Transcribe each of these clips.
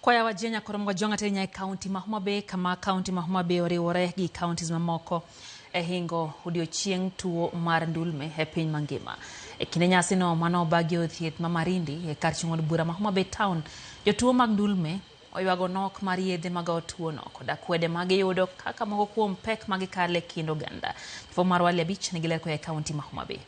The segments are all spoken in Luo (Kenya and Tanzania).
Kwayawa Jenya Koromgo Jong'a Terinya e kaunti ma Homa Bay kama kaunti ma Homa Bay oriwore gi counties mamoko e hingo odiochieng' tuo mar ndulme e piny mangima. E kinde nyasino mano obagi od thieth ma Marindi e kar chung' od bura ma Homa Bay town, jotuo mag ndulme oywago nok mar yedhe magawo tuono koda kwede ma giyudo kaka moko kuom pek ma gikale e kind oganda. Jafwambo marwa Ali Abich nigi ler koa e kaunti ma Homa Bay.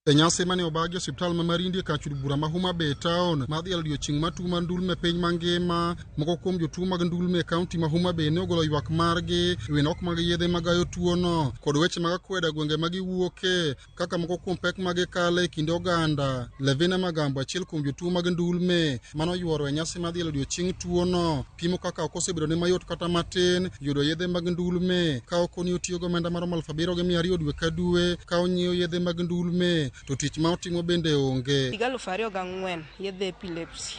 E nyasi mane obagi e osiptal ma Marindi e kar chud bura ma Homa Bay town mar dhialo odiochieng' mar tuo mar ndulme e piny mangima, moko kuom jotuo mag ndulme e kaunti ma Homa Bay ne ogolo ywak margi e wi nok mag yedhe magayo tuono kod weche mag akweda gwenge ma giwuoke kaka moko kuom pek ma gikale e kind oganda. Levina Magambo, achiel kuom jotuo mag ndulme mane oyuoro e nyasi mar dhialo odiochieng' tuono, pimo kaka ok osebedo ne mayot kata matin yudo yedhe mag ndulme ka okoni otiyo gi omenda maromo 7,200 dwe ka dwe ka onyiewo yedhe mag ndulme to tich ma otimo bende onge. Higa 2004 yedhe epilepsy.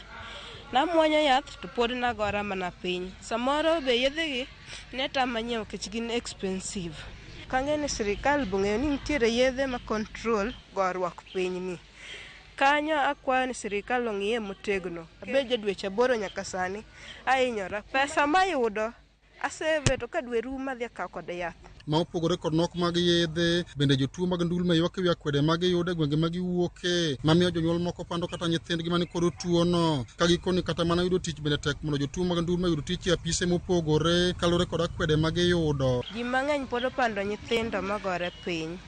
Namuonyo yath to pod nagora mana piny. Samoro be yedhegi ne tama nyiewo nikech gin expensive. Kang'eyo ni sirikal bong'eyo ni nitiere yedhe ma control goruok piny ni. Kanyo akwayo ni sirikal ong'iye motegno. Abed ja dweche 8 nyaka sani ahinyora. Pesa mayudo aseve to ka dwe rumo adhi akawo kode yath. Ma opogore kod nok mag yedhe, bende jotuo mag ndulme ywak ewi akwede ma giyudo e gwenge ma giwuoke, mamiyo jonyuol moko pando kata nyithindgi mani kod tuono, ka gikoni kata mana yudo tich bende tek mondo jotuo mag ndulme oyud tich e apise mopogore kaluwore kod akwede ma giyudo. Ji mang'eny pod opando nyithindo magore piny.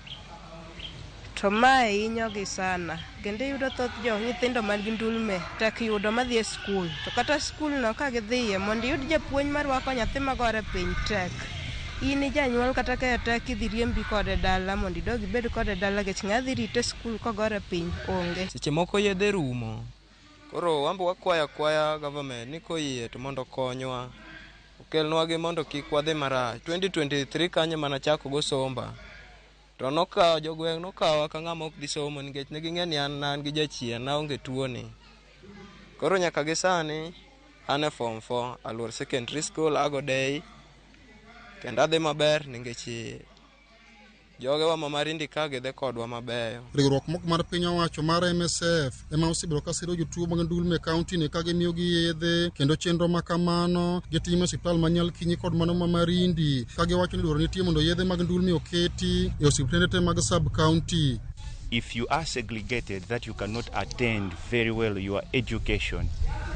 To mae hinyogi sana. Kendo iyudo thoth jo nyithindo man gi ndulme tek yudo madhi e skul. To kata skul no ka gidhiye mondo iyud japuonj marwako nyathi magore piny tek. In ijanyuol kata ka tek idhi riembi kode dala mondo idog ibed kode dala nikech ng'a dhi rite skul kogore piny onge. Seche moko yedhe rumo. Koro wan be wakwayo akwaya government ni koyie to mondo okonywa. Okelnwa gi mondo kik wadhi marach. 2023 kanyo ema nachako go somba. To nokawo jogweng' nokawa ka ng'ama ok dhi somo nikech ne ging'e ni an an gi jachien naonge tuoni. Koro nyaka gi sani an e form 4 Aluor Secondary School ago day kendo adhi maber nikech jogewa ma Marindi ka gidhi kodwa mabeyo. Riwruok moko mar piny owacho mar MSF ema osebedo ka siro jotuo mag ndulme e kaunti ni ka gimiyogi yedhe kendo chenro ma kamano gitimo e osiptal ma Nyalkinyi kod mano ma Marindi ka giwacho ni dwaro nitie mondo yedhe mag ndulme oketi e osiptende te mag sub county. If you are segregated, that you cannot attend very well your education,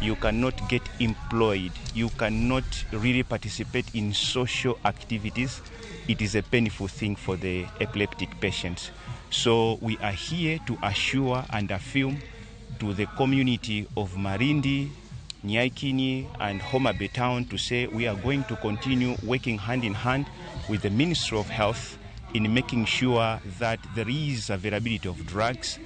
you cannot get employed, you cannot really participate in social activities, it is a painful thing for the epileptic patients. So we are here to assure and affirm to the community of Marindi, Nyaikinyi and Homa Bay town to say we are going to continue working hand in hand with the Ministry of Health in making sure that there is availability of drugs,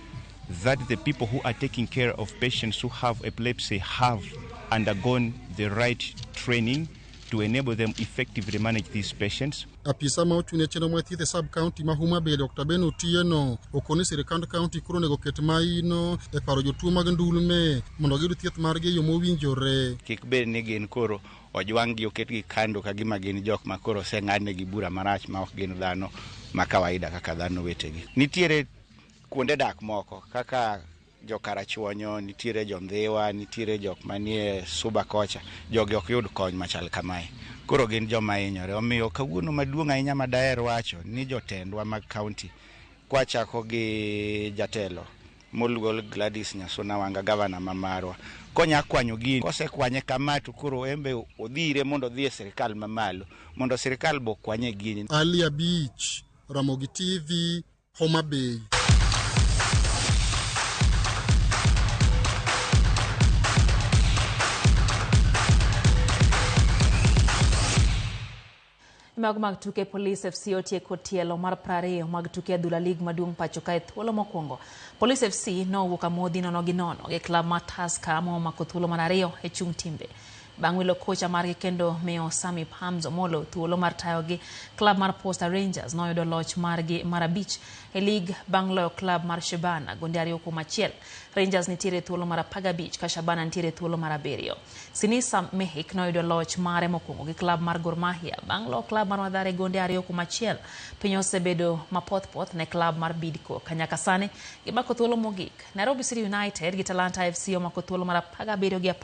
that the people who are taking care of patients who have epilepsy have undergone the right training to enable them effectively manage these patients. Apisa ma ochung' ne chenro mag thieth e sub county ma Homa Bay Dr. Ben Otieno okoni sirikand county koro onego oket maino e paro jotuo mag ndulme mondo giyud thieth margi e yo mowinjore. Kik bed ni gin koro ojwang'gi oketgi kando ka gima gin jok ma koro oseng'adnegi bura marach ma ok gin dhano ma kawaida kaka dhano wetegi. Nitiere kuonde dak moko kaka Jokarachuonyo, nitiere jo Ndhiwa, nitiere jok manie Suba kocha, jogi ok yud kony machal kamae. Koro gin joma hinyore. Omiyo kawuono maduong' ahinya ma daher wacho ni jotendwa mag county kwachako gi jatelo moluor Gladys Nyasuna Wanga gavana ma marwa konya kwanyo gini kosekwanye kama to koro en be odhire mondo odhi e sirikal mamalo mondo sirikal be okwanye gini. Ali Abich, Ramogi TV, Homa Bay. Mago mag tuke Police FC otieko tielo mar 20 mag tuke adhula lig maduong' pacho kae thuolo mokwongo. Police FC nowuok amodhi 0-0 gi klab mar Tusker momako thuolo mar 2 e chung' timbe. Bang' wilo kocha margi kendo miyo Sami Pams Omolo thuolo mar tayogi, klab mar Posta Rangers noyudo loch margi mar 5 e lig bang' loyo klab mar Shabana gonde 2-1. Rangers nitiere thuolo mar 15 ka Shabana nitiere thuolo mar 7. Sinisa Mehik noyudo loch mare mokwongo gi klab mar Gor Mahia bang' loyo klab mar Mathare gonde 2-1. Piny osebedo mapothpoth ne klab mar Bidco ka nyaka sani gimako thuolo mogik. Nairobi City United gi Talanta FC omako thuolo mar 17 gi